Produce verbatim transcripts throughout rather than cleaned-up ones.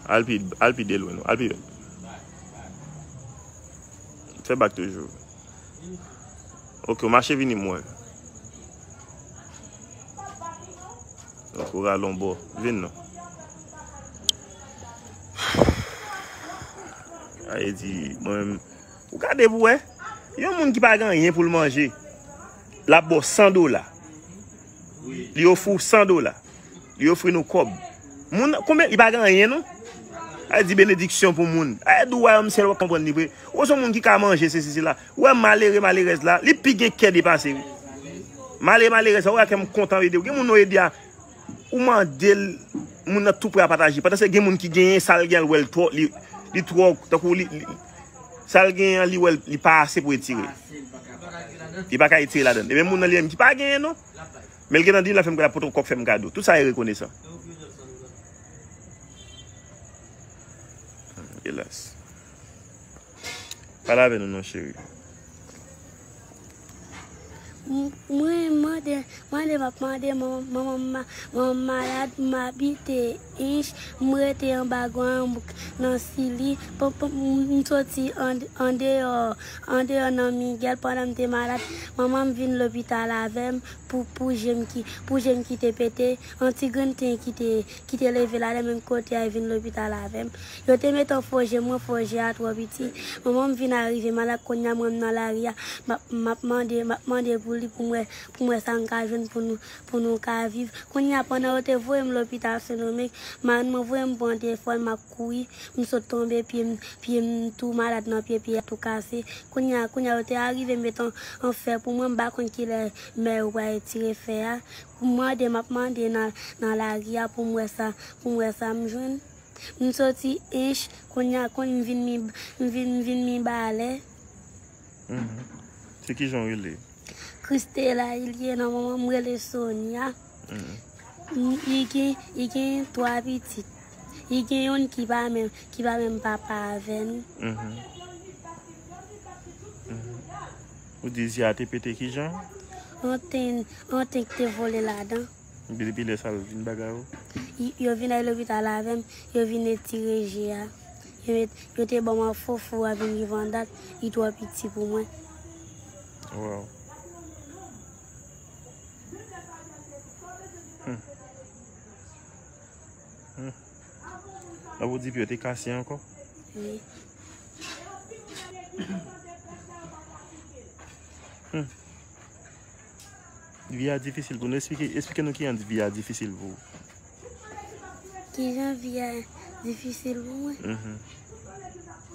Al pi, al pi de lwen, non. Al pi. Fè bak toujou. Ok, w mache vini m wè. Ok, w rale yon bò. Vin non. Sa vle di, mwen menm, ou gade pou wè. Yon moun ki pa gen anyen pou l manje, l ap ba w san dola. Li ofri w san dola. Li ofri nou kòb. Moun, konbyen, li pa gen anyen, non? Sa vle di benediksyon pou moun. Sa vle di w wè yon sèl w ap konprann li vre. Ou se yon moun ki ka manje, sesi, sela. Ou wè malere, malerèz la, li pi gen kè depase, wi. Malere, malerèz la, ou wè kè m kontan ede w. Gen moun nou ede a, ou mande l, moun nan tou prè a pataje. Pandan se gen moun ki genyen, sa l gen an, l wè l twò, li, li twò, tankou li, li, sa l genyen an, li wè l, li pa ase pou etire. Li pa ka etire ladan l. E menm moun nan li menm ki pa genyen, non. Men l gentan di m, l ap fè m kado, l ap pote yon kòk fè m kado. Tout sa e rekonesan. Elas. Pale avè nou non, cheri. M-, mwen mande, mande, m ap mande, manman, manman m ma-, manman m malad, m abite Hinche, m rete anba Gwanbouk nan Sili. Pon, pon, m, m soti an, andeyò, andeyò nan Miguel pandan m te malad. Manman m vin lopital avè m pou, pou je m ki, pou je m ki te pete. Yon ti grenn ten ki te, ki te leve ladan menm kote a, vin lopital avè m. Yo te mete yon fo je, mwen fo je a twò piti. Manman m vin arive malad, kounye a mwen m nan lari a. M ap, m ap mande, m ap mande pou li, pou m wè, pou m wè sa m ka jwenn pou nou, pou nou ka viv. Kounye a, pandan yo te voye m lopital Sen Domeng, marenn mwen voye m pran telefòn, m ap kouri. M sot tonbe, pye m, pye m tou malad nan pye, pye a tou kase. Kounye a, kounye a, yo te arive mete yon, yon fè pou mwen, m pa konn kilè mè yo pral retire fè a. M mande, m ap mande nan, nan lari a pou m wè sa, pou m wè sa m jwenn. M soti Hinche, kounye a, kounye a m vin Mi, m vin, m vin Mibalè. Mhm. Se kijan w rele? Christela Iliena, manman m rele Sonia. Mhm. M, li gen, li gen twa pitit. Li gen youn ki pa menm, ki pa menm papa avè n. Mhm. Mhm. Ou di zye a te pete kijan? Yon ten, yon ten ki te vole ladan. Epi depi lè sa l vin bagay ou? Y-, yo vin al lopital avè m, yo vin retire je a. Yo met, yo te ban m yon fofo a vin rive an dat, li twò piti pou mwen. Wow. Hmm. Hmm. Donk ou di pye w te kase ankò? Wi. Hmm. Vi a difisil pou nou. Esplike, esplike nou kijan vi a difisil pou ou. Kijan vi a difisil pou mwen? Mhm.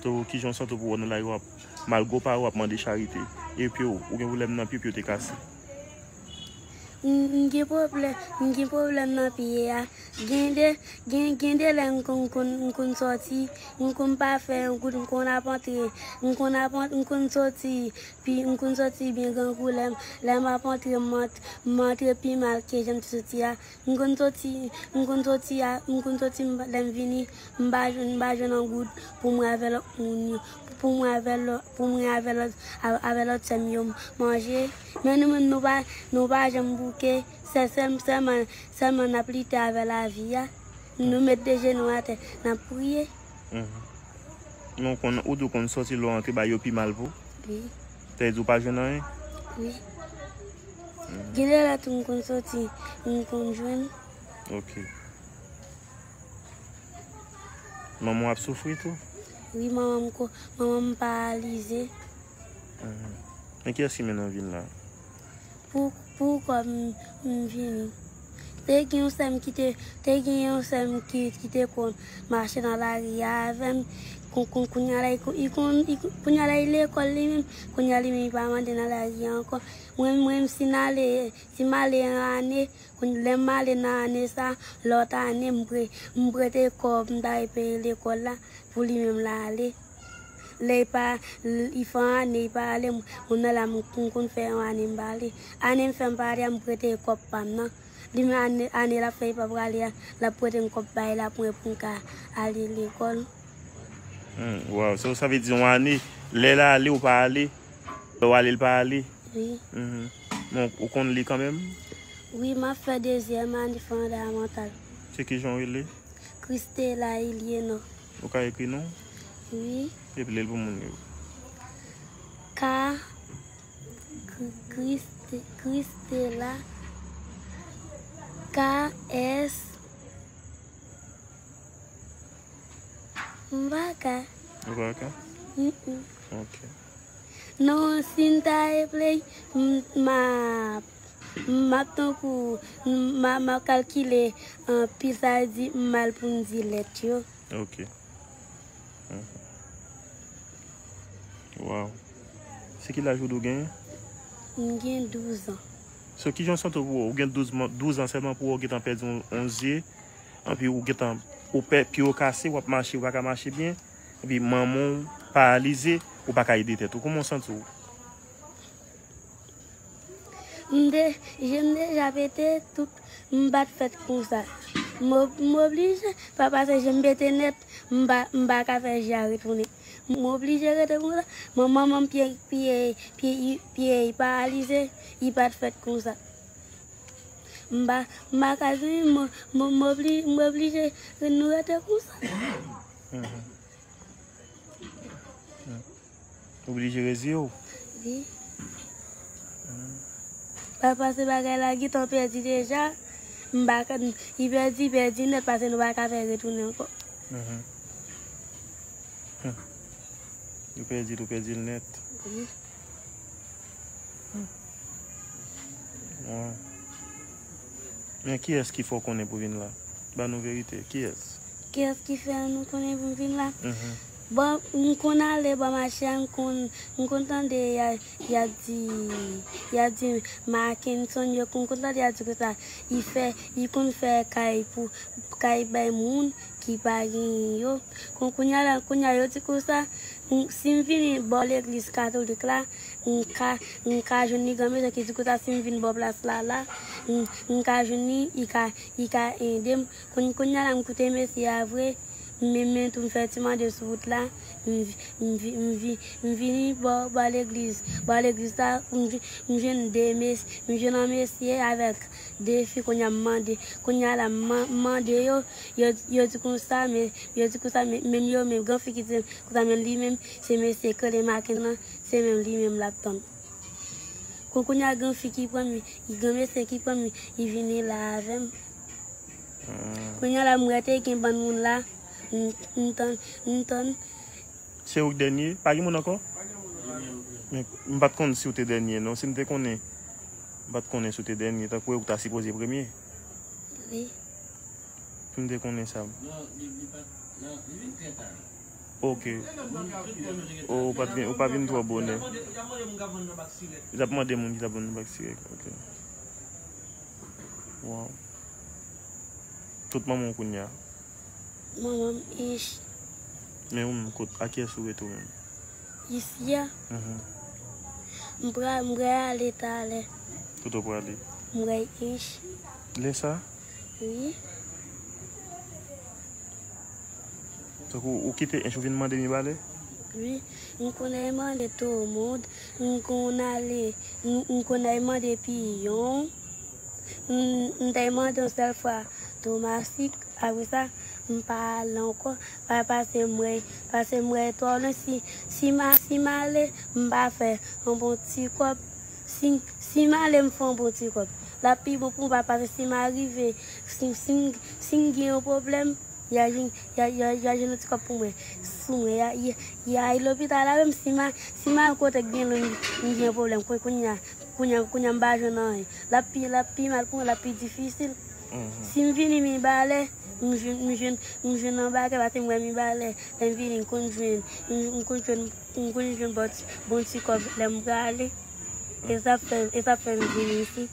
Tou, kijan w santi w pou w nan lari w ap, malgre w pa, w ap mande charite. Epi w, ou gen pwoblèm nan pye, pye w te kase. M, m gen pwoblèm, m gen pwoblèm nan pye a. Gen de, gen, gen de lè m konn, m konn, m konn sòti, m konn pa fè yon goud, m konn ap antre, m konn ap an-, m konn sòti, pi, m konn sòti byen grangou lè m, lè m ap antre, m ant-, m antre pi mal ke jan m te sòti a. M konn sòti, m konn sòti a, m konn sòti m, lè m vini, m pa jwenn, m pa jwenn yon goud pou mwen avè lòt moun yo, pou mwen avè lòt, pou mwen avè lòt, a-, avè lòt sè m yo manje. Men nou menm nou pa, nou pa janm bouke, sè, sèl, sèlman, sèlman n ap lite avè lavi a. Nou met de jenou atè, n ap priye. Mhm. Men w konn, ou di w konn sòti lè w antre ba yo pi mal pou? Wi. Sa vle di w pa jwenn anyen? Wi. Mhm. Gen de lè tou m konn sòti, m konn jwenn. Ok. Manman w ap soufri tou? Wi, manman m ko-, manman m paralize. Mhm. Men kiyès ki mennen w vin la? Pou, pou kò m, m vini. Te gen yon sè m ki te, te gen yon sè m ki, ki te konn mache nan lari a avè m. Kou-, kou-, kounye a la, li kon-, li kon-, li kon-, kounye a la, li lekòl li menm. Kounye a li menm, li pa mande nan lari a ankò. Mwen, mwen, si m ale, si m ale yon ane, kounye, lè m ale nan ane sa, lòt ane, m pre-, m prete kòb, m ta peye lekòl la, pou li menm l ale. Lè li pa, li fè yon ane, li pa ale, m, mwen menm la, m, m konn fè yon ane, m pa ale. Ane m fè, m pa ale a, m prete kòb pa m nan. Li menm ane, ane l ap fè, li pa prale a, l ap prete m kòb pa li la pou mwen, pou m ka ale lekòl. Hmm, waw, so, sa vle di yon ane, lè l ale, ou pa ale, lè w ale, l pa ale? Wi. Mhm. Bon, ou konn li kanmenm? Wi, m ap fè dezyèm ane fondamantal. Se kijan w rele? Christela Ilienor. Ou ka ekri non? Wi. Epi li l pou moun yo. K, Kri- Christe- Christela, K S, m pa ka. Ou pa ka? Mm-mm. Ok. Non, si m ta replay, m, m ap, m ap tankou, m, m ap, m ap kalkile anpil, sa vle di m mal pou m di lèt yo. Ok. Mhm. Wow. Se ki laj ou di w genyen? M gen douz an. So, kijan w santi w pou ou? Ou gen douz man- douz an sèlman pou ou gentan pèdi yon, yon zye, anpi ou gentan, ou pè, pye w kase, w ap mache, ou pa ka mache byen, epi manman w paralize, ou pa ka ede tèt ou. Kòman w santi w? M de, je m deja pete, tout, m pa t fèt konsa. M ob- m oblije, pa pase je m pete nèt, m pa, m pa ka fè je a retounen. M oblije rete konsa. Manman m pye, pye, pye, pye, pye paralize, li pa t fèt konsa. M pa, m pa ka jwenn, m, m, m obli- m oblije nou rete konsa. Mhm. Ou oblije reziye w? Wi. Pa pase bagay la gentan pèdi deja. M pa ka, li pèdi, pèdi nèt pase nou pa ka fè retounen ankò. Mhm. Hmm. Ou pèdi l, ou pèdi l nèt. Wi. Hmm. Wow. Men kiyès ki fè w konnen pou vin la? Ba nou verite, kiyès? Kiyès ki fè nou konnen pou m vin la? Mhm. Bon, m konn ale bò mache a, m konn, m konn tande y a, y a di, y a di Mackenson, yo konn, konn tande y a di konsa, li fè, li konn fè kay pou, kay bay moun ki pa genyen yo. Kon, kounye a la, kounye a yo di konsa, m, si m vini bò legliz katolik la, m ka, m ka jwenn li granmesi ki di konsa si m vin bò plas la la, m, m ka jwenn li, li ka, li ka ede m. Kounye, kounye a la m koute mesye a vre, men, men tou m fè ti mande sou wout la, m, vi- m, vi- m, vi- m vini bò, bò legliz, bò legliz la, m, vi- m jwenn de mes- m jwenn yon mesye avèk de fi, kounye a m mande, kounye a la m man- m mande yo, yo, yo di konsa, men, yo di konsa, men, menm yo, menm gran fi ki di konsa, men li menm, se mesye k rele Mackenson nan, se menm li menm l ap tann. Kon kounye a gran fi ki pran m, gran mesye ki pran m, li vini la avè m. Hmm. Kounye a la m wè te gen bann moun la, m, m tann, m tann. Se ou k dènye? Pa gen moun ankò? Men m pa t konn si w te dènye, non. Si m te konnen, m pa t konnen si w te dènye. Tankou ou ta sipoze premye. Wi. Pou m te konnen sa. Non, li, li pa, non, li vin trè ta. Ok. Moun, tout moun yo te gen ta. Oh, ou pa t vin, ou pa vin twò bonè. Y ap mande moun k ap vann nan bak sirèt. Y ap mande moun ki t ap vann nan bak sirèt. Ok. Wow. Tout manman w kounye a? Manman m ich. Men ou menm, kot, a kiyès ou rete ou menm? Isi a? Mhm. M pra- m prale talè. Kote w prale? M pral ich. Lè sa? Wi. Donk, ou, ou kite ich, ou vin mande mibalè? Wi. M konn al mande tou moun. M konn ale, m, m konn al mande piyon. M, m t al mande yon sèl fwa Tomasik. Apre sa, m pa al ankò. Pa- pase m wè, pase m wè twò lwen. Si, si m a- si m ale, m pa fè yon bon ti kòb. Si, si m ale, m fè yon bon ti kòb. L ap pi bon pou mwen, pase si m arive, si, si m- si m gen yon pwoblèm, y a jwenn, y a, y a, y a jwenn yon ti kòb pou mwen. Sou mwen, y a, y a, y a al lopital avè m. Si m a- si m al kote k byen lwen, m, m gen pwoblèm. Kou- Kounye a, kounye a, kounye a, m pa jwenn anyen. L ap pi, l ap pi mal pou mwen, l ap pi difisil. Mhm. Si m vini Mibalè, m jwenn, m jwenn, m jwenn yon bagay, pase m wè Mibalè, lè m vini, m konn jwenn, m, m konn jwenn, m konn jwenn bon ti, bon ti kòb lè m prale. E sa fè, e sa fè m vini isi.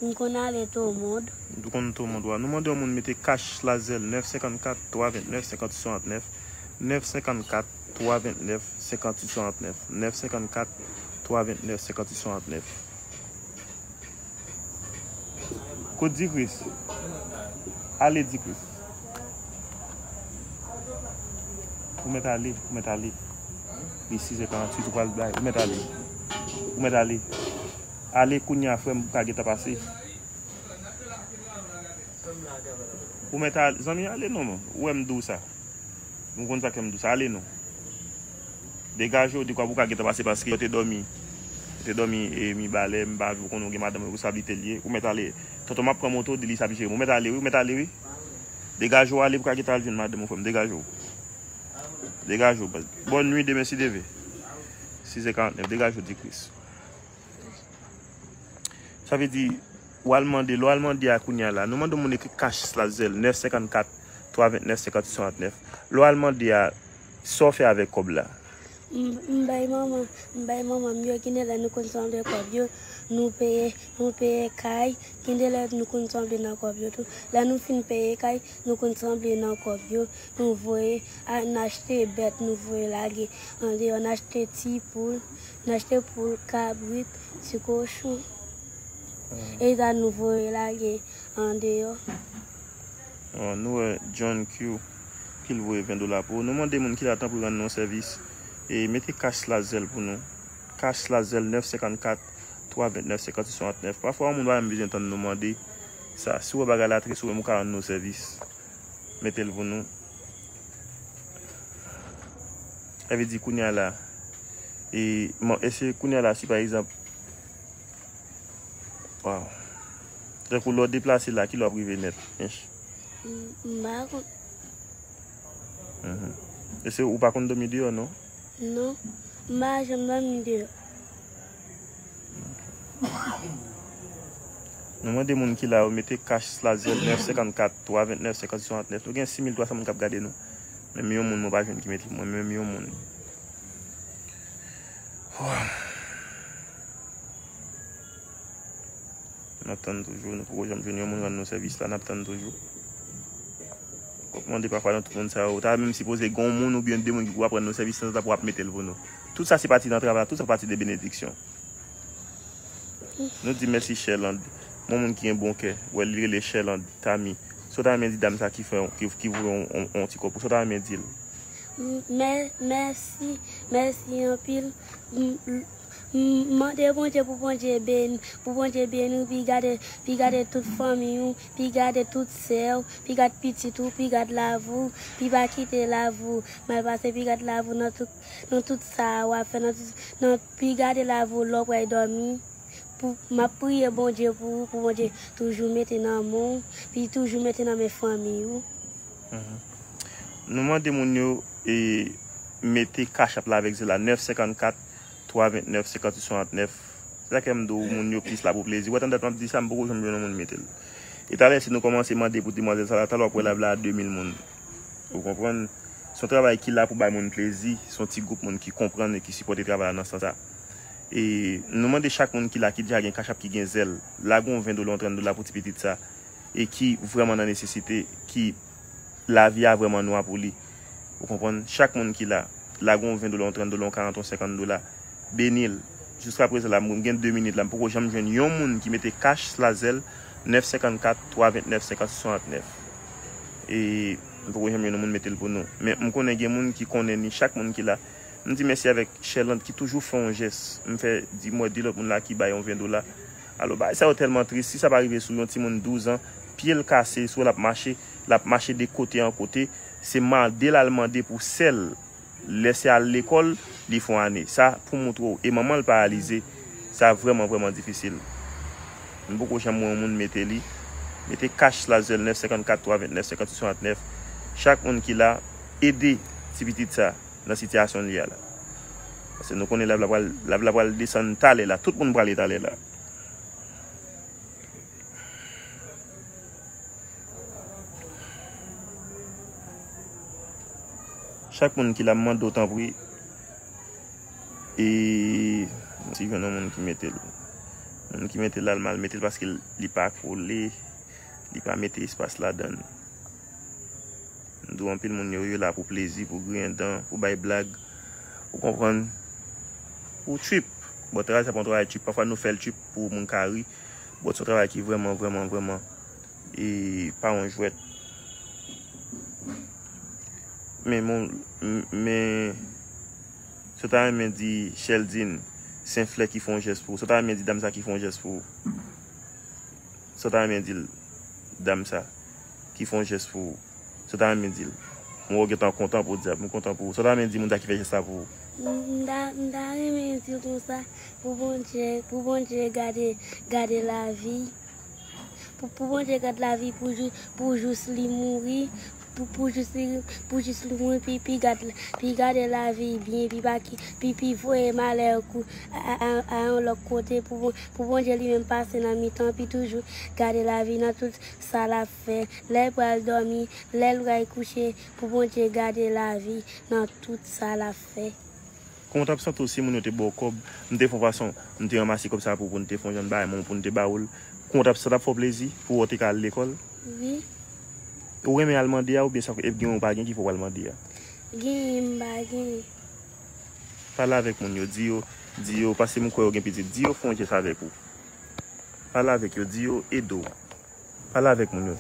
M konn ale tou mond. Ou konn tou mond, wa. Nou mande yon moun mete Cash Lazel, nèf senkannkat, twa vennèf, senkanntuit swasantnèf, nèf senkannkat, twa vennèf, senkanntuit swasantnèf, nèf senkannkat, twa vennèf, senkanntuit swasantnèf. Kot Dikris? Ale, Dikris. Ou mèt ale, ou mèt ale. Li sizè karanntuit, ou pral bay, ou mèt ale. Ou mèt ale. Ale kounye a, frè m, ou ka gentan pase. Ou mèt al, zanmi, ale non, man. Ou wè m di w sa. M konn sa k fè m di w sa. Ale non. Degaje w, di kwa pou ka gentan pase paske yo te dòmi. Yo te dòmi e mibalè, m pa vle w konnen w gen madanm, responsablite l ye. Ou mèt ale. Tonton m ap pran moto, di li sa ap jere m. Ou mèt ale, wi, ou mèt ale, wi. Degaje w, ale pou ka gentan al jwenn madanm ou, frè m. Degaje w. Degaje w, baz. Bòn nwi, demen si Dye vle. Sizè karannèf, degaje w, di Kris. Sa vle di, w al mande, lè w al mande a kounye a la, nou mande moun ekri cash slash Zelle, nèf senkannkat, twa vennèf, senkannsis, swasantnèf. Lè w al mande a, sa w fè avèk kòb la? M, m bay manman, m bay manman m yo, gen de lè nou konn sanble kòb yo, nou peye, nou peye kay, gen de lè nou konn sanble nan kòb yo tou. Lè nou fin peye kay, nou konn sanble nan kòb yo, nou voye, a, n achte bèt, nou voye lage andeyò, n achte ti poul, n achte poul, kabrit, ti kochon. E sa nou voye lage andeyò. Bon, nou wè John Q ki l voye ven dola pou ou. Nou mande moun ki la tanpri rann nou sèvis. E mete cash slash Zelle pou nou. Cash slash Zelle nèf senkannkat, twa vennèf, senkannsis, swasantnèf. Pafwa, yon moun pa menm bezwen tann nou mande sa. Si w wè bagay la tris, ou menm ou ka rann nou sèvis. Mete l pou nou. Sa vle di kounye a la. E, bon, e se kounye a la, si pa egzanp, Waw. Tankou lè w deplase la, kilè w ap rive nèt? Ench. M, m pa konn. Mhm. E se ou pa konn dòmi deyò, non? Non. M pa janm dòmi deyò. Nou mande moun ki la yo mete cash slash Zelle nèf senkannkat, twa vennèf, senkannsis, swasantnèf. Nou gen sis mil twa san moun k ap gade nou. Menm yon moun mwen pa jwenn ki mete pou mwen, menm yon moun. Waw. N ap tann toujou, nou poko janm jwenn yon moun rann nou sèvis la, n ap tann toujou. W ap mande pafwa nan tout moun sa yo, ta menm sipoze gen yon moun oubyen de moun ki pou ap rann nou sèvis tanzantan pou w ap mete l pou nou. Tout sa se pati nan travay la, tout sa pati de benediksyon. Nou di mèsi Sherland, yon moun ki gen bon kè, wè li rele Sherland Tami. Sa w ta renmen di dam sa ki fè, ki, ki voye yon, yon, yon ti kòb pou, sa w ta renmen di l? M-, mè-, mèsi, mèsi anpil. M-, m-, m mande Bondye pou Bondye beni, pou Bondye beni w, pi gade, pi gade tout fanmi w, pi gade tout sè w, pi gade pitit ou, pi gade lavi w, pi pa kite lavi w mal pase, pi gade lavi w nan tout, nan tout sa w ap fè, nan tout, nan, pi gade lavi w lè w pral dòmi. Pou, m ap priye Bondye pou ou, pou Bondye toujou mete nan men w, pi toujou mete nan men fanmi w. Mhm. Nou mande moun yo, e, mete Cash App la avèk Zelle la, nèf senkannkat, twa vennèf, senkannsis, swasantnèf. Se sa k fè m di w moun yo plis la pou plezi. Ou wè, tann dat m ap di sa, m poko janm jwenn yon moun mete l. E talè, si nou kòmanse mande pou demwazèl sa la, talè w ap wè live la a de mil moun. Ou konprann? Se yon travay ki la pou bay moun plezi, se yon ti gwoup moun ki konprann e ki sipòte travay la nan sans sa. E nou mande chak moun ki la, ki deja gen Cash App, ki gen Zelle, lage yon ven dola, yon trant dola pou ti pitit sa, e ki vrèman nan nesesite, ki lavi a vrèman nwa pou li. Ou konprann? Chak moun ki la, lage yon ven dola, yon trant dola, yon karant, yon senkant dola, beni l. Jiskaprezan la, m gen de minit la, m poko janm jwenn yon moun ki mete Cash slash Zelle nèf senkannkat, twa vennèf, senkannsis, swasantnèf. E m poko janm jwenn yon moun mete l pou nou. Men m konnen gen moun ki konnen ni, chak moun ki la, m di mèsi avèk Sherland ki toujou fè yon jès. M fè di, m wè de lòt moun la ki bay yon ven dola. Alò, bagay sa yo tèlman tris. Si sa pa rive sou yon timoun douz an, pye l kase, sou l ap mache, l ap mache de kote an kote, se mande l al mande pou sè l. Lè se al lekòl, li fè yon ane. Sa pou moutre w. E manman l paralize. Sa vrèman, vrèman difisil. M poko janm wè yon moun mete li. Mete Cash slash Zelle nèf senkannkat, twa vennèf, senkannsis, swasantnèf. Chak moun ki la, ede ti pitit sa nan sitiyasyon li a la. Paske nou konnen live la pral, live la pral desann talè la. Tout moun prale talè la. Chak moun ki la, m mande w tanpri, e, si jwenn yon moun ki mete l. Moun ki mete l la, l mal mete l paske li pa kole, li pa mete espas ladan l. M di w anpil moun yo, yo la pou plezi, pou griyen dan, pou bay blag. Ou konprann? Pou trip. Bon, travay sa pa yon travay trip. Pafwa nou fè l trip pou moun ka ri. Bon, se yon travay ki vrèman, vrèman, vrèman, e pa yon jwèt. Men, mon, m-, men, sa w ta renmen di Sheldine Senflè ki fè yon jès pou ou? Sa w ta renmen di dam sa ki fè yon jès pou ou? Sa w ta renmen di l, dam sa, ki fè yon jès pou ou, sa w ta renmen di l? Mwen wè w gentan kontan pou w di a, m kontan pou ou. Sa w ta renmen di moun sa ki fè jès la pou ou? M ta, m ta renmen di l konsa, pou Bondye, pou Bondye gade, gade lavi. Pou, pou Bondye gade lavi pou, jou- pou jous li mouri. Pou, pou jous li, pou jous li mouri, pi, pi gade, pi gade lavi byen, pi pa ki, pi, pi voye malè kou a, a, a, a yon lòt kote. Pou, Bon- pou Bondye li menm pase nan mitan, pi toujou gade lavi nan tout sa l ap fè. Lè l pral dòmi, lè l pral kouche, pou Bondye gade lavi nan tout sa l ap fè. Kòman w t ap santi w si moun yo te ba w kòb? M te fè yon fason, m te ranmase kòb sa pou, pou n te fè yon jan bagay, men pou n te ba w l. Kòman w t ap santi? T ap fè w plezi pou w te ka al lekòl? Wi, Ou renmen al mande a oubyen sa, e gen ou pa gen ki fè w al mande a? Genyen, m pa genyen. Pale avèk moun yo, di yo, di yo, paske m kwè yo gen pitit, di yo fè yon jès avèk ou. Pale avèk yo, di yo ede w. Pale avèk moun yo.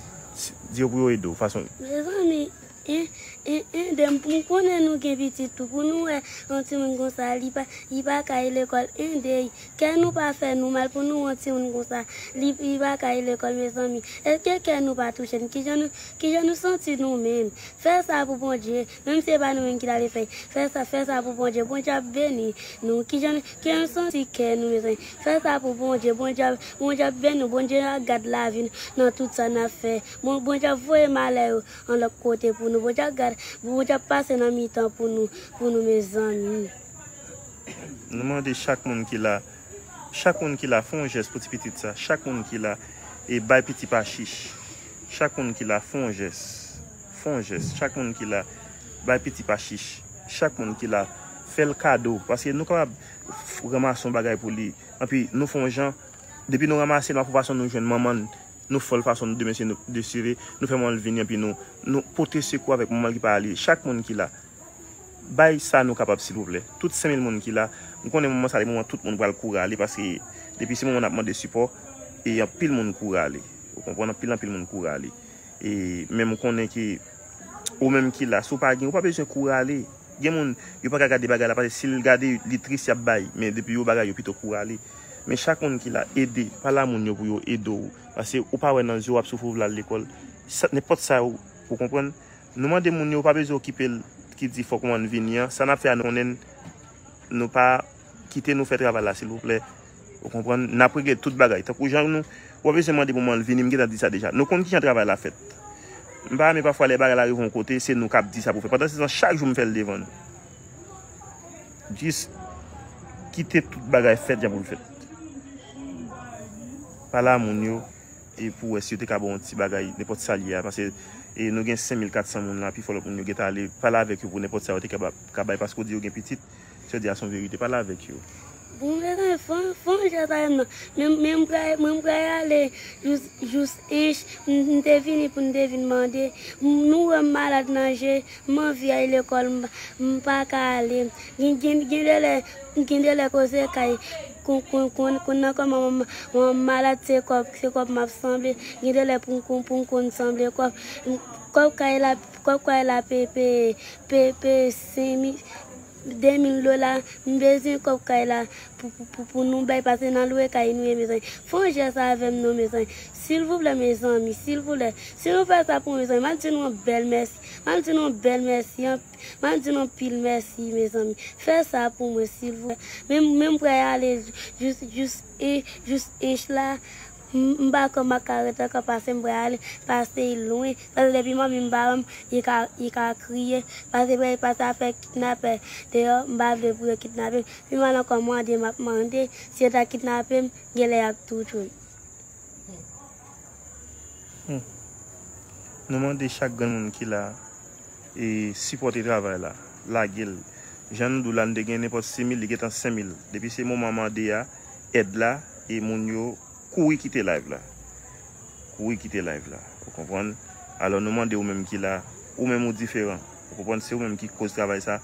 Di yo pou yo ede w. Fason. Mezanmi, en, en, ede m pou m konnen nou gen pitit tou, pou nou wè yon timoun konsa, li pa, li pa ka al lekòl, ede l. Kè nou pa fè nou mal pou nou wè yon timoun konsa, li, li pa ka al lekòl, mezanmi. Èske kè nou pa touche n? Kijan nou, kijan nou santi nou menm? Fè sa pou Bondye, menm si se pa nou menm ki t ale fè l. Fè sa, fè sa pou Bondye, Bondye ap beni nou. Kijan, kijan nou santi kè nou, mezanmi? Fè sa pou Bondye, Bondye ap, Bondye ap beni nou, Bondye ap gade lavi n nan tout sa n ap fè. Bon, Bondye ap voye malè yo an lòt kote pou nou, Bondye ap gade, Bondye ap pase nan mitan pou nou, pou nou, mezanmi. Nou mande chak moun ki la, chak moun ki la, fè yon jès pou ti pitit sa. Chak moun ki la, e bay piti pa chich. Chak moun ki la, fè yon jès. Fè yon jès. Chak moun ki la, bay piti pa chich. Chak moun ki la, fè l kado. Paske nou kapab f- ranmase yon bagay pou li. Anpi, nou fè yon jan, depi nou ranmase l, nou ap fè yon fason nou jwenn manman l, nou fè l fason nou demesye nou desire, nou fè manman l vini, anpi nou, nou pote sekou avèk manman l ki pa ale. Chak moun ki la, bay sa nou kapab, silvouplè. Tout senk mil moun ki la, m konnen moman sa, se moman tout moun pral kouri ale, paske depi se moman n ap mande sipò, e anpil moun kouri ale. Ou konprann? Anpil, anpil moun kouri ale. E, men m konnen ke ou menm ki la, si w pa gen, ou pa bezwen kouri ale. Gen moun, yo pa ka gade bagay la, paske si l gade, li tris, y ap bay. Men depi yo bagay, yo pito kouri ale. Men chak moun ki la, ede. Pale a moun yo pou yo ede w. Paske ou pa wè nan zye w ap soufri, w vle al lekòl. Sa, nenpòt sa, ou, ou konprann? Nou mande moun yo, pa bezwen okipe l, ki di fòk manman l vini an. Sa n ap fè a, nou konnen n, nou pa kite nou fè travay la, silvouplè. Ou konprann? N ap regle tout bagay. Tankou jan nou, w ap bezwen mande pou manman l vini, m gentan di sa deja. Nou konn kijan travay la fèt. M pa renmen pafwa lè bagay la rive yon kote, se nou k ap di sa pou fè. Pandan se tan, chak jou m fè l devan nou. Jis kite tout bagay fèt jan pou l fèt. Pale a moun yo, e pou wè si yo te ka ba w yon ti bagay, nenpòt sa l ye a, paske, e, nou gen senk mil kat san moun la, pifò lòt moun yo gentan ale, pale avèk yo pou nenpòt sa yo te ka ba- ka bay, paske w di yo gen pitit, sa w di a se yon verite, pale avèk yo. Bon, mezanmi, fè yon, fè yon jès avè m non. Men, men m pral, mwen m pral ale jous, jous ench, m, m te vini pou m te vin mande. M, nou wè m malad nan je, m anvi al lekòl, m, m pa ka ale. Gen, gen, gen de lè, gen de lè koze kay, kon, kon, kon, konn nan kòman mwen, mwen malad, se kòb, se kòb m ap sanble. Gen de lè pou m kon, pou m konn sanble kòb. Kòb kay la, kòb kay la pe, pe, pe, pe senk mil, de mil dola, m bezwen kòb kay la pou, pou, pou, pou nou bay, paske nan lwe kay nou ye, mezanmi. Fè yon jès avè m non, mezanmi. Silvouplè, mezanmi, silvouplè. Si nou fè sa pou mwen, mezanmi, m ap di nou yon bèl mèsi. M ap di nou yon bèl mèsi, anp- m ap di nou anpil mèsi, mezanmi. Fè sa pou mwen, silvouplè. Men, men m pral ale jous, jous, e, jous ench la. M, m pa kwè m ap ka ret ankò, paske m pral ale, paske l lwen. Paske depi manmi m pa wè m, li ka, li ka kriye. Paske, paske afè kidnapè deyò, m pa vle pou yo kidnape m. Pi mal ankò, mande m ap mande. Si yo ta kidnape m, genlè y ap tou tchwe m. Hmm. Nou mande chak grenn moun ki la, e, sipòte travay la, lage l. Jan nou di w la, nou te gen nenpòt sis mil, li gentan senk mil. Depi se moman mande a, èd la, e moun yo kouri kite live la. Kouri kite live la. Ou konprann? Alò, nou mande ou menm ki la, ou menm ou diferan. Ou konprann? Se ou menm ki koz travay sa,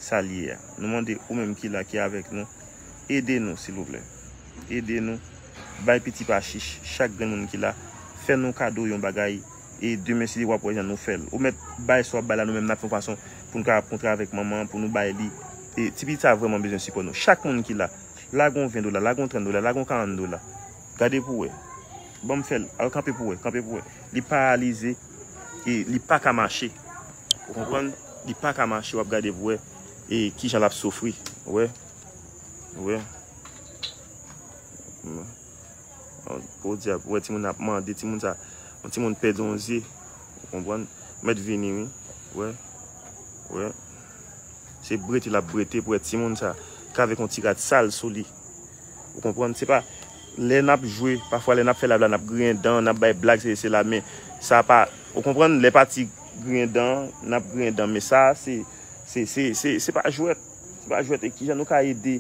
sa l ye a. Nou mande ou menm ki la, ki avèk nou, ede nou, silvouplè. Ede nou. Bay piti pa chich, chak grenn moun ki la, fè nou kado yon bagay, e demen, si w ap wè jan nou fè l. Ou mèt bay sa w ap bay la, nou menm n ap fè yon fason pou n ka kontre avèk manman an, pou nou bay li. E ti pitit sa vrèman bezwen sipò nou. Chak moun ki la, lage yon ven dola, lage yon trant dola, lage yon karant dola. Gade pou w wè. Ban m fè l. Al kanpe pou w wè, kanpe pou w wè. Li paralize. e li pa ka mache. Ou konprann? Li pa ka mache, w ap gade pou wè e kijan l ap soufri. Ou wè? Ou wè? Podyab, ou wè timoun ap mande, timoun sa, yon timoun pèdi yon zye. Ou konprann? Mèt vini, wi. Ou wè? Ou wè? Se brete l ap brete pou wè timoun sa, k avèk yon ti rad sal sou li. Ou konprann? Se pa lè n ap jwe, pafwa lè n ap fè live la, n ap griyen dan, n ap bay blag, se, se la, men sa pa, ou konprann? Lè pati griyen dan, n ap griyen dan, men sa, se, se, se, se, se pa jwèt. Se pa jwèt. E kijan nou ka ede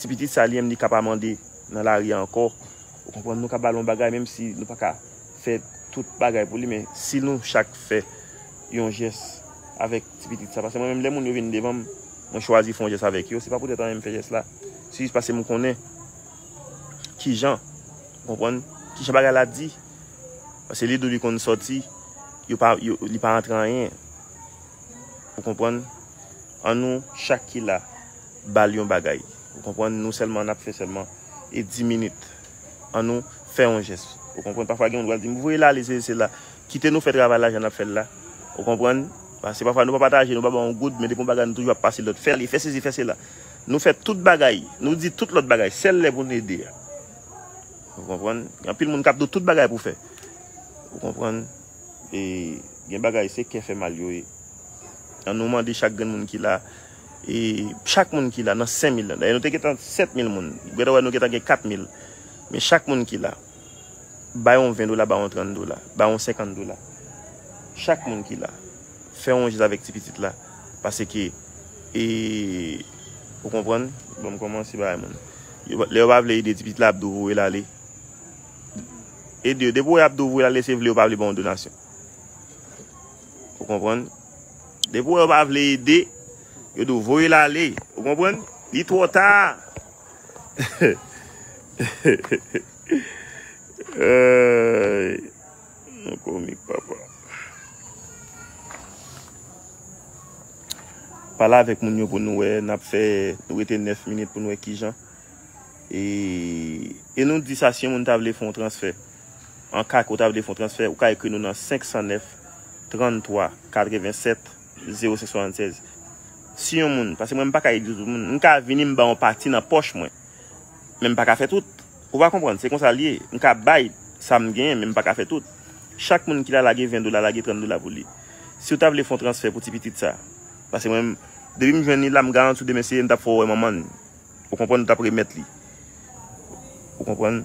ti pitit sa, li menm, li ka pa mande nan lari a ankò? Ou konprann? Nou ka ba l yon bagay, menm si nou pa ka fè tout bagay pou li, men si nou chak fè yon jès avèk ti pitit sa, paske mwen menm, lè moun yo vin devan m, mwen chwazi fè yon jès avèk yo, se pa poutèt anyen m fè jès la. Se jis paske m konnen kijan, ou konprann, kijan bagay la di. Paske li di w li konn sòti, yo pa, yo, li pa rantre anyen. Ou konprann? An nou chak ki la, ba l yon bagay. Ou konprann? Nou sèlman, n ap fè sèlman e dis minit. An nou fè yon jès. Ou konprann? Pafwa gen moun k pral di m, "Voye l ale, se, se la." Kite nou fè travay la jan n ap fè l la. Ou konprann? Paske pafwa nou pa pataje, nou pa ba yon goud, men depi yon bagay nou toujou ap pase lòt. Fè li, fè sesi, fè sela. Nou fè tout bagay. Nou di tout lòt bagay. Sèl lè pou n ede a. Ou konprann? Gen anpil moun k ap di w tout bagay pou fè. Ou konprann? E gen bagay, se kè fè mal yo ye. An nou mande chak grenn moun ki la, e chak moun ki la nan senk mil lan. Dayè, nou te gentan sèt mil moun. Ou gentan wè nou gentan gen kat mil. Men chak moun ki la, bay yon ven dola, bay yon trant dola, bay yon senkant dola. Chak moun ki la, fè yon jès avèk ti pitit la. Paske, e, ou konprann? Bon, m kòmanse bay moun. Yo, lè yo pa vle ede ti pitit la, ap di w voye l ale. Ede yo. Depi w wè y ap di w voye l ale, se vle yo pa vle ba w yon donasyon. Ou konprann? Depi w wè yo pa vle ede, yo di w voye l ale. Ou konprann? Li twò ta. Ay, nou komik, papa. Pale avèk moun yo pou nou wè, n ap fè, nou rete nèf minit pou nou wè kijan. E, e nou di sa, si yon moun ta vle fè yon transfè, an ka ke w ta vle fè yon transfè, ou ka ekri nou nan senk san nèf, trant twa, katreven sèt, zewo senk swasannsèz. Si yon moun, paske mwen m pa ka ede tout moun, m ka vini m ba yon pati nan pòch mwen, men m pa ka fè tout. Ou pa konprann, se konsa l ye. M ka bay sa m genyen, men m pa ka fè tout. Chak moun ki la lage ven dola, lage trant dola pou li. Si w ta vle fè yon transfè pou ti pitit sa, paske mwen, depi m jwenn li la, m garanti w demen se m t ap fè w wè manman l. Ou konprann, ou t ap remèt li. Ou konprann?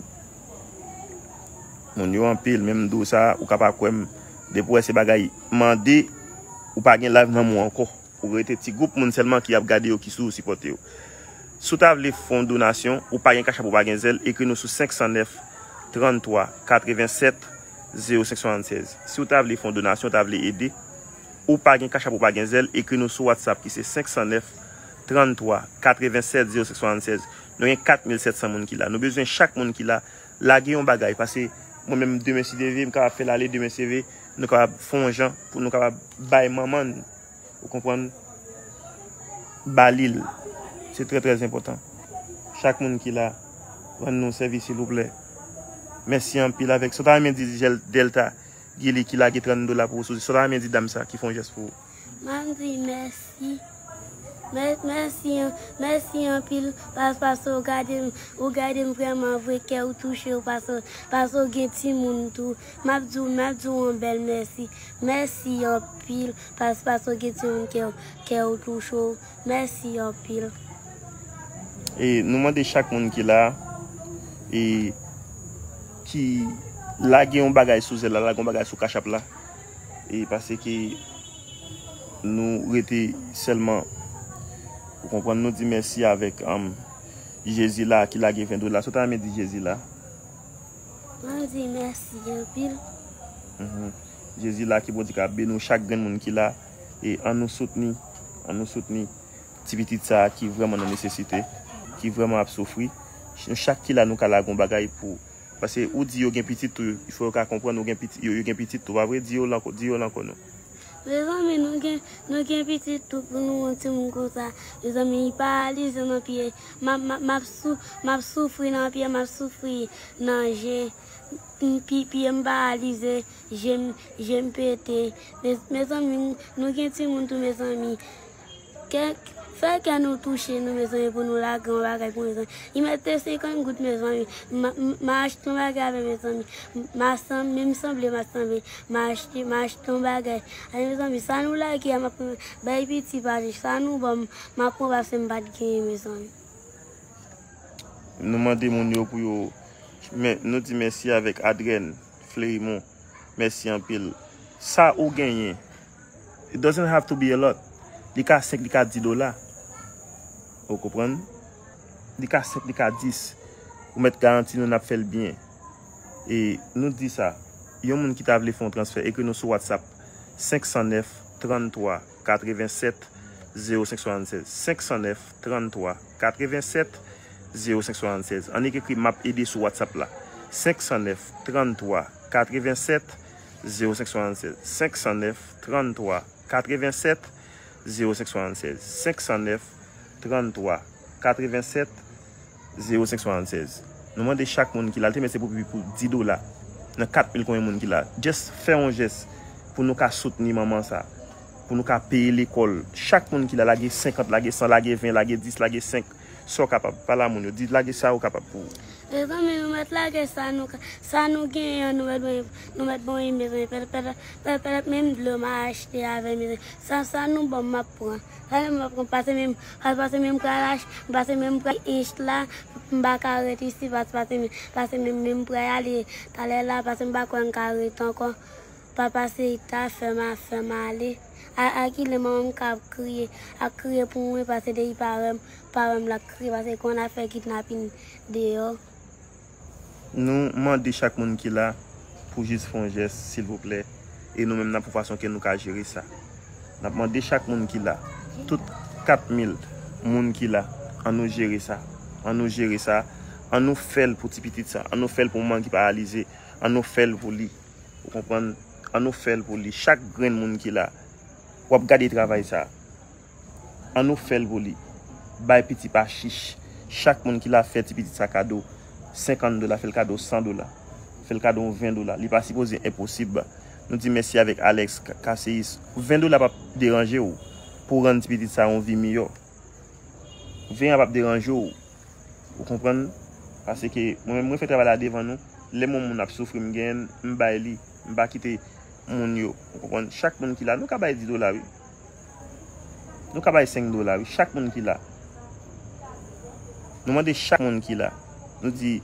Moun yo anpil, menm m di w sa, ou ka pa kwè m. Depi w wè se bagay mande, ou pa gen live nan men w ankò. Ou rete ti gwoup moun sèlman ki ap gade yo, ki sou sipòte yo. Si w ta vle fè yon donasyon, ou pa gen Cash App, ou pa gen Zelle, ekri nou sou senk san nèf, trant twa, katreven sèt, zewo senk swasannsèz. Si w ta vle fè yon donasyon, w ta vle ede, ou pa gen Cash App, ou pa gen Zelle, ekri nou sou WhatsApp ki se senk san nèf, trant twa, katreven sèt, zewo senk swasannsèz. Nou gen kat mil sèt san moun ki la. Nou bezwen chak moun ki la lage yon bagay. Paske mwen menm, demen si Dye vle, m kapab fè l ale, demen si Dye vle, nou kapab fè yon jan pou nou kapab bay manman n, ou konprann, ba li l. Se trè, trè enpòtan. Chak moun ki la, rann nou sèvis, silvouplè. Mèsi anpil avèk sa w ta renmen di Jèl-, Delta Guilly ki lage trant dola pou ou sou. Sa w ta renmen di dam sa ki fè yon jès pou ou? M ap di mèsi. Mè-, mèsi an-, mèsi anpil pas-, paske w gade m, ou gade m vrèman vre, kè w touche w, paske, paske w gen timoun tou. M ap di w, m ap di w yon bèl mèsi. Mèsi anpil pas-, paske w gen timoun, kè w, kè w touche w. Mèsi anpil. E nou mande chak moun ki la, e ki lage yon bagay sou Zelle la, lage yon bagay sou Cash App la. E paske nou rete sèlman, ou konprann, nou di mèsi avèk, um, Jezi la ki lage ven dola. Sa w ta renmen di Jezi la? Mwen di mèsi anpil. Mhm. Jezi la ki Bondye ka beni w, chak grenn moun ki la. E ann nou soutni, ann nou soutni ti pitit sa a ki vrèman nan nesesite, ki vrèman ap soufri. Nou chak ki la, nou ka lage yon bagay pou, paske ou di yo gen pitit tou, il fò yo ka konprann ou gen pitit, yo, yo gen pitit tou, pa vre? Di yo l ankò, di yo l ankò non. Mezanmi, nou gen, nou gen pitit tou pou nou yon timoun konsa. Mezanmi, li paralize nan pye. M ap, m ap, m ap sou-, m ap soufri nan pye, m ap soufri nan je. M pi- pye m paralize, je m je m pete. Mezanmi, nou gen timoun tou, mezanmi. Kè- fè kè nou touche nou, mezanmi, pou nou lage yon bagay pou mezanmi. Li mèt te senkant goud, mezanmi. M a- m a achte yon bagay avè, mezanmi. M a sanble, m sanble, m a sanble. M a achte- m a achte yon bagay. Ay, mezanmi, sa nou lage a, m ap bay piti pase. Sa nou ban m, m ap pran pase m pa t genyen, mezanmi. Nou mande moun yo pou yo. Men, nou di mèsi avèk Adrèn Flerimon. Mèsi anpil. Sa ou genyen, it doesn't have to be a lot. Li ka senk, li ka dis dola. Ou konprann? Li ka senk, li ka dis. Ou mèt garanti nou n ap fè l byen. E nou di sa, yon moun ki ta vle fè yon transfè, ekri nou sou WhatsApp, senk san nèf, trann twa, katrevennsèt, zewo senk swasannsèz, senk san nèf, trann twa, katrevennsèt, zewo senk swasannsèz. Annik ekri M ap ede sou WhatsApp la, senk san nèf, trann twa, katrevennsèt, zewo senk swasannsèz, senk san nèf, trann twa, katrevennsèt, zewo senk swasannsèz, senk san nèf, trann twa, katrevennsèt, zewo senk swasannsèz. Nou mande chak moun ki la, l te mèt se pou pi pou dis dola nan kat mil konbyen moun ki la. Just fè yon jès pou nou ka soutni manman sa, pou nou ka peye lekòl. Chak moun ki la, lage senkant, lage san, lage ven, lage dis, lage senk, sa w kapab. Pale a moun yo, di lage sa ou kapab pou ou. Mezanmi, nou mèt lage sa nou ka- sa nou genyen an, nou mèt ban- nou mèt ban mezanmi. Pèt pèt pèt pèt, menm dlo m a achte avè mezanmi. Sa sa nou ban m, m ap pran. Sa nou ban m, m ap pran. Pase menm, pase menm pral ach- pase menm pral ench la. M pa ka ret isi, pase pase menm pase menm menm pral ale talè la, pase m pa kwè m ka ret ankò. Papa Seyita fè m a- fè m ale. A- a kilè manman m ka ap kriye, ap kriye pou mwen, pase depi pa wè m, pa wè m l ap kriye, pase konn afè kidnapin deyò. Nou mande chak moun ki la pou jis fè yon jès, silvouplè. E nou menm n ap wè fason ke nou ka jere sa. N ap mande chak moun ki la, tout kat mil moun ki la, ann nou jere sa. Ann nou jere sa. Ann nou fè l pou ti pitit sa. Ann nou fè l pou manman ki paralize. Ann nou fè l pou li. Ou konprann? Ann nou fè l pou li. Chak grenn moun ki la, w ap gade travay sa. Ann nou fè l pou li. Bay piti pa chich. Chak moun ki la, fè ti pitit sa kado senkant dola, fè l kado san dola, fè l kado yon ven dola. Li pa sipoze enposib. Nou di mèsi avèk Alex Ka- Kaseyis. Ven dola p ap deranje w pou w rann ti pitit sa yon vi miyò. Ven an p ap deranje w. Ou konprann? Paske mwen menm, mwen fè travay la devan nou. Lè yon moun ap soufri, m genyen l, m bay li. M pa kite moun yo. Ou konprann? Chak moun ki la, nou ka bay dis dola, wi. Nou ka bay senk dola, wi. Chak moun ki la. Nou mande chak moun ki la. Nou di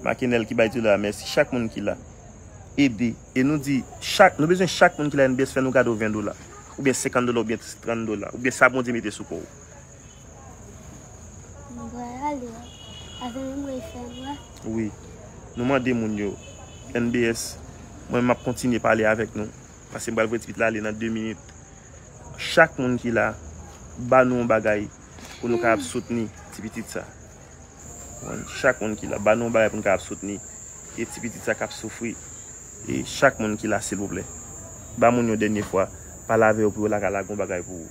Makenèl ki bay dis dola, mèsi. Chak moun ki la. Ede. E nou di, chak, nou bezwen chak moun ki la N B S fè nou kado ven dola. Oubyen senkant dola, oubyen trann dola. Oubyen sa Bondye mete sou kò w. M pral ale. Pase menm mwen fè m wè. Wi. Nou mande moun yo. N B S, mwen m ap kontinye pale avèk nou. Paske m pral voye ti pitit la ale nan de minit. Chak moun ki la, ba nou yon bagay pou nou kapab soutni ti pitit sa. Chak moun ki la, ba nou yon bagay pou nou kapab soutni e ti pitit sa k ap soufri. E chak moun ki la, silvouplè, ba moun yo dènye fwa, pale avè yo pou yo lage yon bagay pou ou.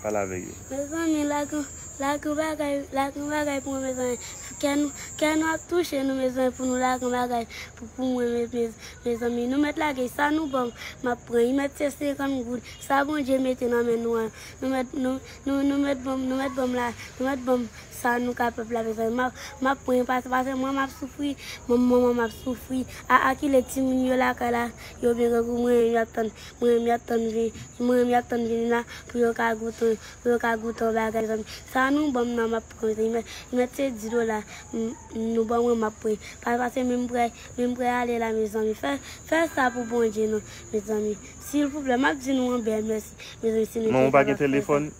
Pale avèk yo. Mezanmi, lage, lage yon bagay, lage yon bagay pou mwen, mezanmi. Kè nou, kè nou ap touche nou, mezanmi, pou nou lage yon bagay pou, pou mwen, me- me- mezanmi. Nou mèt lage sa nou ban m, m ap pran. Li mèt se senkant goud. Sa Bondye mete nan men nou an. Nou mèt, nou, nou, nou mèt ban m, nou mèt ban m la, nou mèt ban m sa nou kapab la, mezanmi. M ap, m ap pran, pase, pase mwen m ap soufri, manman m ap soufri. A, a kilè timoun yo lakay la, yo byen grangou, mwen menm y ap tann, mwen menm y ap tann vini, mwen menm y ap tann vini la pou yo ka goute, pou yo ka goute yon bagay, mezanmi. Sa nou ban m nan m ap pran, mezanmi. Mèt, mèt se dis dola, m- nou ban mwen m ap pran. Pa- Pase menm pral, menm pral ale la, mezanmi. Fè, fè sa pou Bondye non, mezanmi. Silvouplè, m ap di nou yon bèl mèsi, mezanmi, si nou te kapab fè sa. Manman w pa gen telefòn?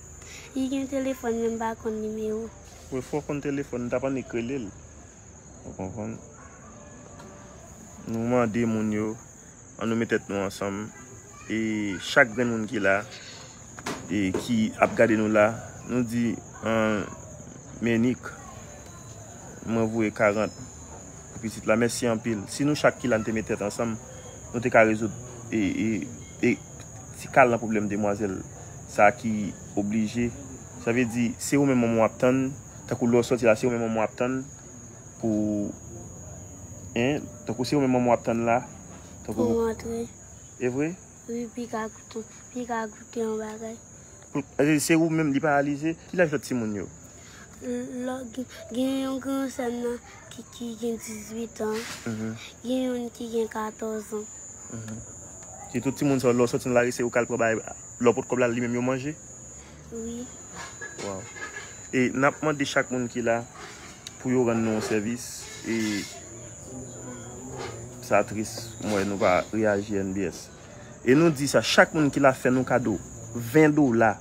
Li gen telefòn, men m pa konn nimewo. Wi, fò w konn telefòn, m t ap annik rele l. Ou konprann? Nou mande moun yo, ann nou met tèt nou ansanm. E chak grenn moun ki la, e ki ap gade nou la, nou di, an, Menik, mwen voye karant pou pitit la. Mèsi anpil. Si nou chak ki la, n te met tèt ansanm, nou te ka rezoud e, e, e ti kal nan pwoblèm demwazèl sa ki oblije. Sa vle di, se ou menm manman w ap tann, tankou lè w sòti la, se ou menm manman w ap tann pou Hein? Tankou se ou menm manman w ap tann la? Tankou pou m antre. E vre? Wi, pi ka goute, pi ka goute yon bagay. Pou- Se ou menm li paralize? Ki laj lòt timoun yo? Lò- gen- Gen yon gran sè m nan ki, ki gen dizuit an. Mhm. Gen youn ki gen katòz an. Mhm. Se tout timoun sa yo, lè w sòti nan lari, se ou k al pran bagay, lè w pot kòb la, li menm yo manje? Wi. Waw. E n ap mande chak moun ki la pou yo rann nou yon sèvis. E sa tris, m wè nou pa reyaji N B S. E nou di sa, chak moun ki la fè nou kado ven dola,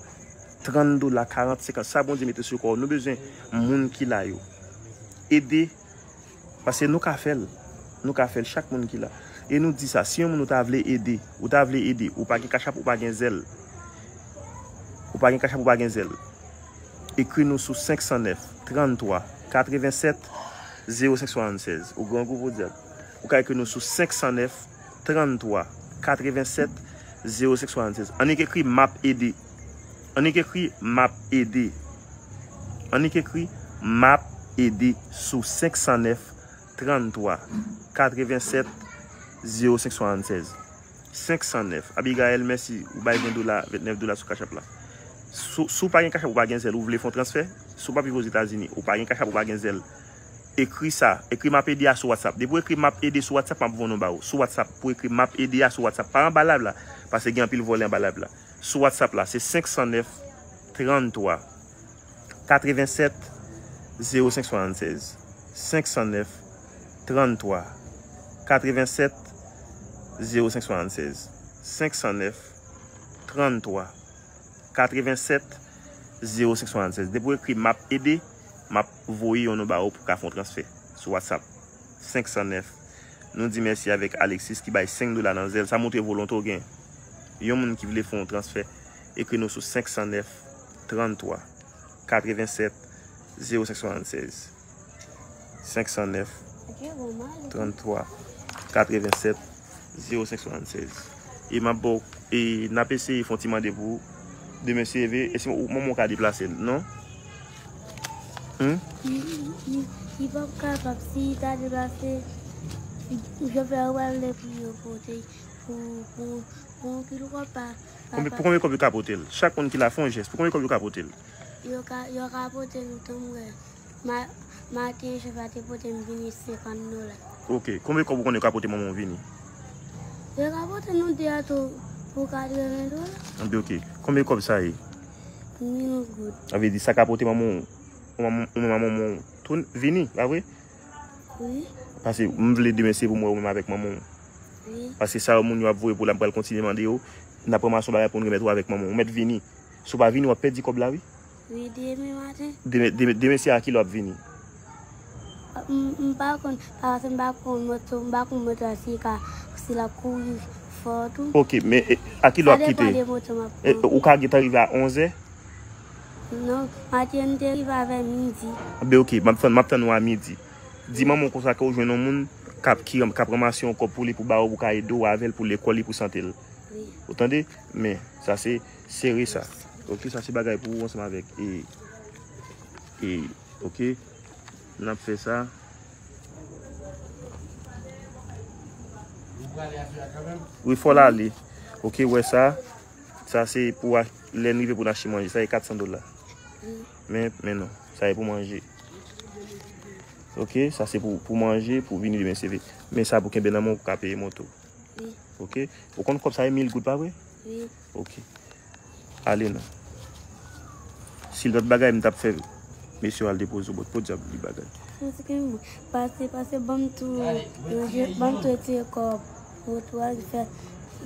trant dola, karant, senkant, sa Bondye mete sou kò w. Nou bezwen moun ki la yo. Ede Paske nou ka fè l. Nou ka fè l, chak moun ki la. E nou di sa, si yon moun ou ta vle ede, ou ta vle ede, ou pa gen kachap, ou pa gen zèl. Ou pa gen kachap, ou pa gen zèl. Ekri nou sou senk san nèf, trant twa, katrevennsèt, zewo senk swasannsèz. Ou grangou podyab. Ou ka ekri nou sou senk san nèf, trant twa, katrevennsèt, zewo senk swasannsèz. Annik ekri M ap ede. Annik ekri M ap ede. Annik ekri M ap ede sou senk san nèf, trant twa, katrevennsèt, zewo senk swasannsèz. Senk san nèf. Abigaël, mèsi. Ou bay ven dola, vennèf dola sou Cash App la. Si w- si w pa gen Cash App, ou pa gen zèl, ou vle fè yon transfè, si w p ap viv Ozetazini, ou pa gen Cash App, ou pa gen zèl, ekri sa. Ekri M ap ede a sou WhatsApp. Depi w ekri M ap ede sou WhatsApp, m ap voye yon non ba ou. Sou WhatsApp, pou ekri M ap ede a sou WhatsApp. Pa anba live la, paske gen anpil vòlè anba live la. Sou WhatsApp la, se senk san nèf, trant twa, katrevennsèt, zewo senk swasannsèz. Senk san nèf, trant twa, katrevennsèt, zewo senk swasannsèz. Senk san nèf, trant twa, katrevennsèt, zewo senk swasannsèz. Depi w ekri M ap ede, m ap voye yon non ba ou pou w ka fè yon transfè sou WhatsApp. Senk san nèf. Nou di mèsi avèk Alexis ki bay senk dola nan zèl. Sa montre volonte w gen. Yon moun ki vle fè yon transfè, ekri nou sou senk san nèf, trant twa, katrevennsèt, zewo senk swasannsèz. Senk san nèf, trant twa, katrevennsèt, zewo senk swasannsèz. E m ap ba w, e n ap eseye fè yon ti mande pou ou. Demen se leve, e si ou- manman w ka deplase l, non? Hmm? Li, li, li, li p ap kapab, si li ta deplase, Jovnèl pral lè pou yo pote, pou, pou, pou anpil kòb pa, pa, Konbyen, pou konbyen kòb yo ka pote l? Chak moun ki la fè yon jès, pou konbyen kòb yo ka pote l? Yo ka, yo ka pote l tanm wè. Ma- Maten, chèf la te pote m vini senkant dola. Ok, konbyen kòb ou konnen yo ka pote manman w vini? Yo ka pote nou de a tou pou katreven dola. Anben, ok. Konbyen kòb sa ye? Mil goud. Sa vle di sa ka pote manman w, ou manman, ou manman w tou vini, pa vre? Wi. Paske m vle demen se pou m wè ou menm avèk manman w. Wi. Paske sa yo moun yo ap voye pou la, m pral kontinye mande yo. N ap ranmase yon bagay pou n remèt ou avèk manman w. Ou mèt vini. Si w pa vini, w ap pèdi kòb la, wi. Wi, demen maten. Demen, demen, demen se a kilè w ap vini? M, m pa konn, paske m pa konn moto, m pa konn moto a si ka, si l ap kouri fò tou. Ok, men, e, a kilè w ap kite? Sa depann de moto m ap pran. E, ou ka gentan rive a onzè? Non, maten m te rive avè midi. Ben, ok, m ap tann, m ap tann ou a midi. Di manman w konsa ke w jwenn yon moun k ap, ki, k ap ranmase yon kòb pou li, pou ba ou, pou ka ede w avè l, pou lekòl li, pou sante l. Wi. Ou tande? Men, sa se, sere sa. Ok, sa se bagay pou ou ansanm avèk, e, e, ok. N ap fè sa. Wi, fò l ale. Ok, wè sa. Sa se pou a- lè n rive pou n achte manje. Sa e kat san dola. Men, men non. Sa e pou manje. Ok, sa se pou, pou manje, pou vini demen se vre. Men sa pou kenbe nan men w pou ka peye moto. Wi. Ok. Ou konn kòb sa e mil goud, pa vre? Wi. Ok. Ale non. Si lòt bagay m t ap fè, mesye yo al depoze w bòt podyab li bagay. Pase, pase, ban m tou, ban m tou etire kòb. Moto a ki fè,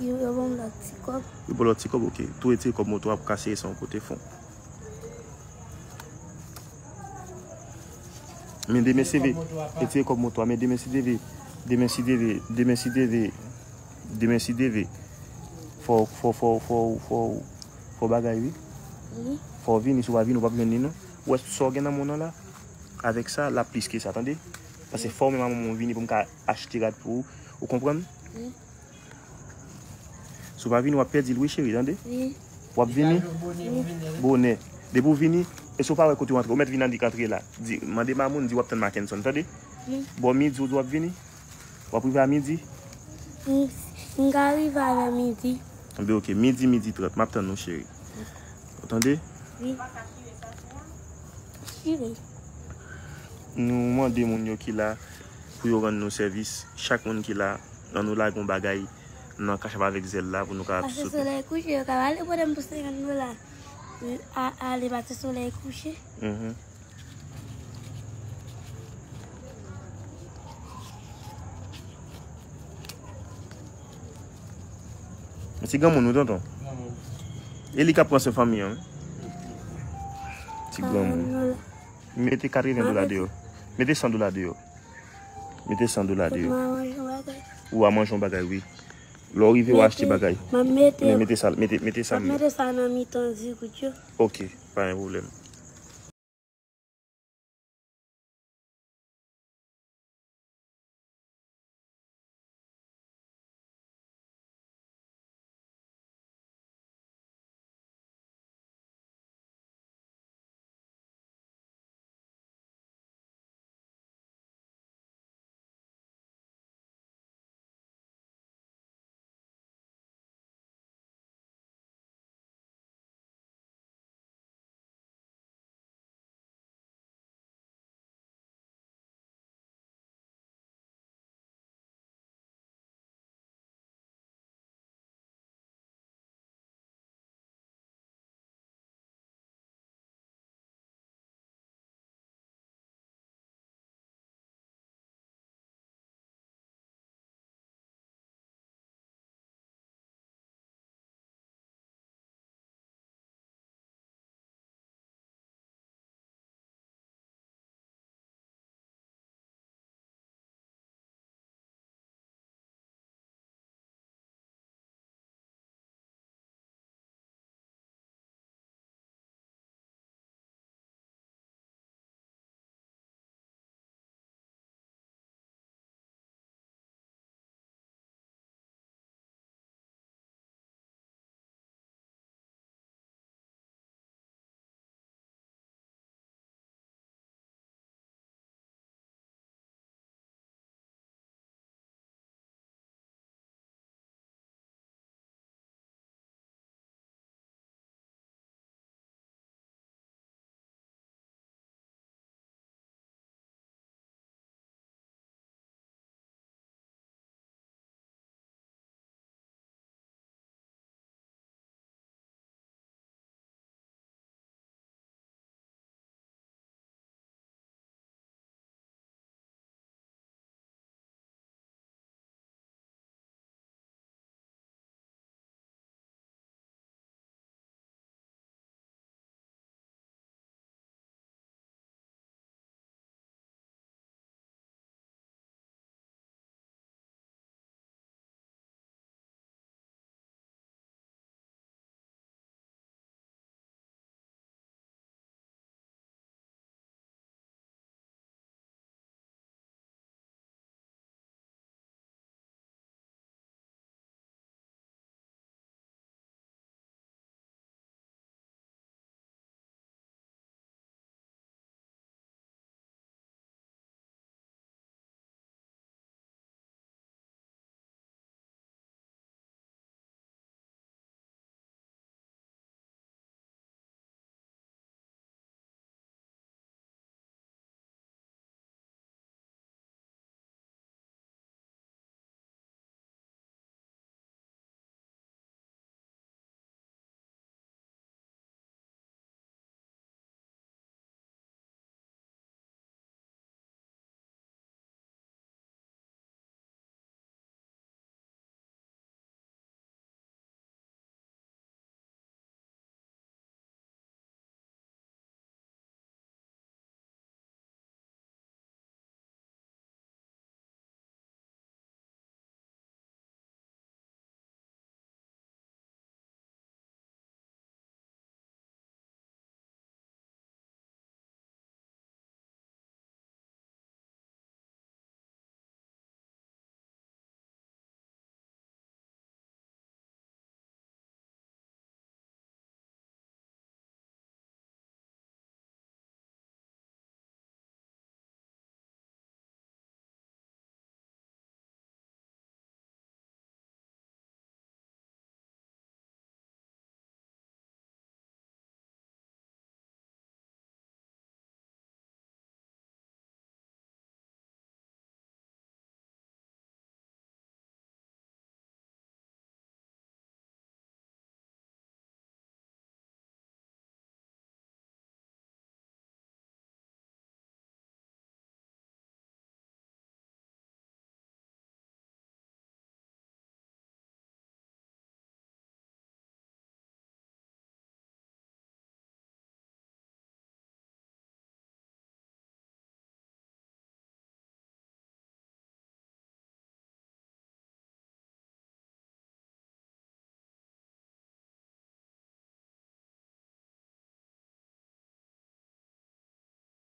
yo, yo ban m lòt ti kòb. Yo ban w lòt ti kòb, ok. Tou etire kòb moto a pou ka sere sa yon kote fon. Men demen se vre, etire kòb moto a, men demen se devre, demen se devre, demen se devre, demen se devre. Fò, fò, fò, fò, fò, fò bagay, wi. Wi. Fò w vini, si w pa vini, w p ap jwenn li, non. Ou wè sa w gen nan men w nan la? Avèk sa, l ap plis ke sa, tande? Paske fò w menm a manman w vini pou m ka achte rad pou ou. Ou konprann? Wi. Si w pa vini, w ap pèdi l, wi, cheri, tande? Wi. W ap vini? Wi. Bonè. Depi w vini, e si w pa wè kote w antre, ou mèt vin annik antre la. Di, mande Mamoun, di w ap tann Mackenson, tande? Wi. Bò midi, ou di w ap vini? W ap rive a midi? M, m ka rive avè midi. Anben, ok. Midi, midi trant. M ap tann nou, cheri. Ou tande? Wi. Cheri. Nou mande moun yo ki la pou yo rann nou sèvis. Chak moun ki la, ann nou lage yon bagay nan kachap avèk zèl la pou nou ka... Pase solèy kouche, yo ka ale pote m pou senkant dola. A, ale pase solèy kouche. Mhm. Ti granmoun ou, tonton? E li k ap pran swen fanmi an, wi. Ti granmoun. Mete katreven dola deyò. Mete san dola deyò. Mete san dola deyò. Ou a manje yon bagay, wi. Lè w rive, w achte bagay. Men mete sa, mete, mete sa. Mete sa nan mitan dix goud yo. Ok, pa gen pwoblèm.